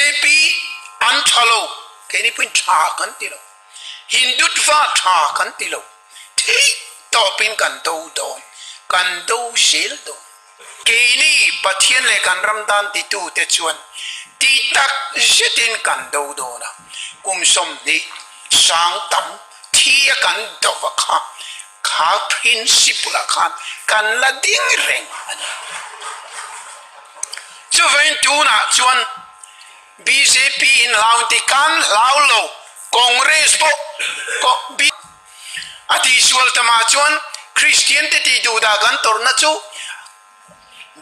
Bjp an tha lo, keini pawhin tha kan ti lo. Hindutva tha kan ti lo. Theih tawpin kan do dawn, kan do zel dawn. Keini Pathian leh kan ram dan titute chuan tih tak zetin kan do dawn a, kum 20 sang tam thi a kan do va kha, kha principle ah khan kan la ding reng a ni. Chuvangin tunah chuan bjp in hlau inti kan hlau lo, Congress pawh A tihsual tamah chuan Kristian te tih duhdah kan tawrhna chu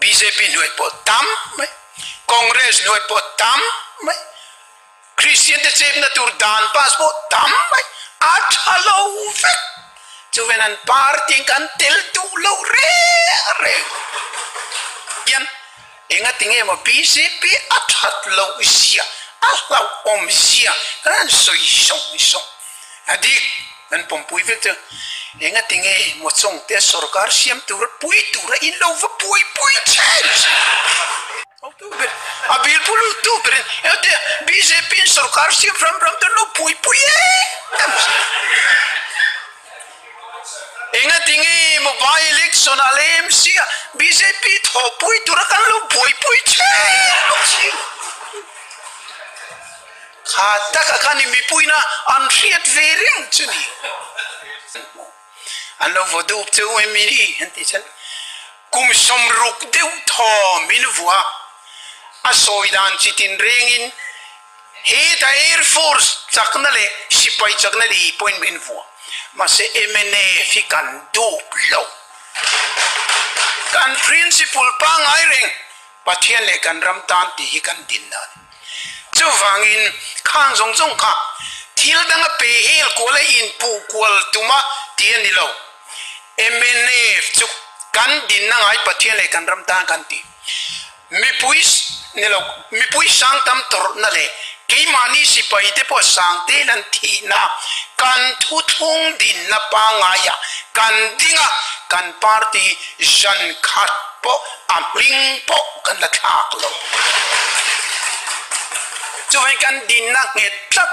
bjp hnuai pawh tam mai, Congress hnuai pawh tam mai, Kristian te chepna tur dan pass pawh tam mai, a tha lo vek. Chuven an party in kan tel duh lo reng reng hian engatinge maw bjp a that loh zia, a hlauhawm zia kan han sawi zawng zawng. A dik, kan pawmpui vek chu engatinge maw chawngte sorkar siam tura pui tura in lo va pui pui chen che. Hotu ber, a bil pu lut tu berin engate bjp in sorkar siam ram ram te an lo pui pui em em che. Engatinge maw by election ah leh MC ah bjp thawhpui tura kan lo buaipui chen bawk si. Kha taka khan i mipuina an hriat ve reng chu ni. An lo vaw dup cheu em i an tih chuan kum 60 deuh thaw min vua a sawi dan chi tin rengin heta Air Force chakna leh sipai chakna leh i pawhin min vua. Mahse mnf hi kan dup lo. Kan principle pangngai reng Pathian leh kan ram tan tih hi kan din dan. Chuvangin khang zawng zawng kha thil danga pe hel kual a inpuh kual tuma ti a ni lo. Mnf chu kan dinna ngai Pathian leh kan ram tan kan ti. Mipui ni lo, mipui sang tam tawrhna leh keimahni sipai te pawh sang tel an thihna kan thuthlung dinna pangaiah kan ding a, kan party zan khat pawh a hming pawh kan la thlak lo. Chuvangin kan dinna nghet tlat.